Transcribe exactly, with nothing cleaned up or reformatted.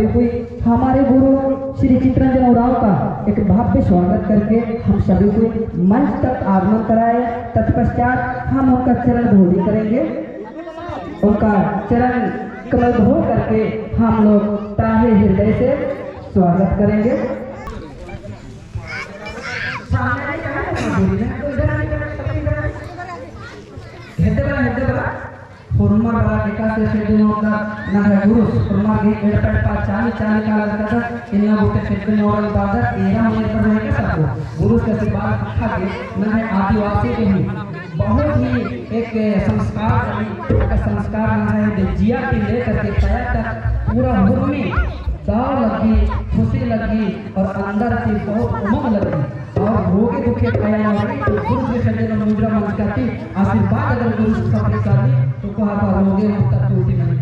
कोई हमारे गुरु श्री चितरंजन उराँव का एक भव्य स्वागत करके हम सभी को मंच तक आगमन कराए। तत्पश्चात हम उनका चरण धूलि करेंगे। उनका चरण कमल धो करके हम लोग ताहे हृदय से स्वागत करेंगे। सामने आने का है, तो इधर आने का, इधर आने का। हेद्दे बरा, हेद्दे बरा। होरमर बरा एकासे खेद्दे नू ओक्का नंग्है गुरुस, होरमर गे एड़पा एड़पा चाली चाली का लगता था, इन्ना बूते खेद्दे नू ओरल बादर, एरा मेर पर नहीं का सबको। गुरुस के आशीर्वाद अख़ा गे, नंग्है आदिवासी के ही बहुत ही एक संस्कार, एक संस्कार नंग्है जिया ती लेकर के काया तक पूरा हुरमी दव लग्गी, खुशी लग्गी और अंदर ती बहुत उमंग लग्गी। और रोगे दुखे काया नू रई, तो गुरुस के खेद्दे नू मुजरा मंजका ती आशीर्वाद अगर गुरुस के साथ चाली, तो कोहा का रोगे मुक्ता तूती मंजका।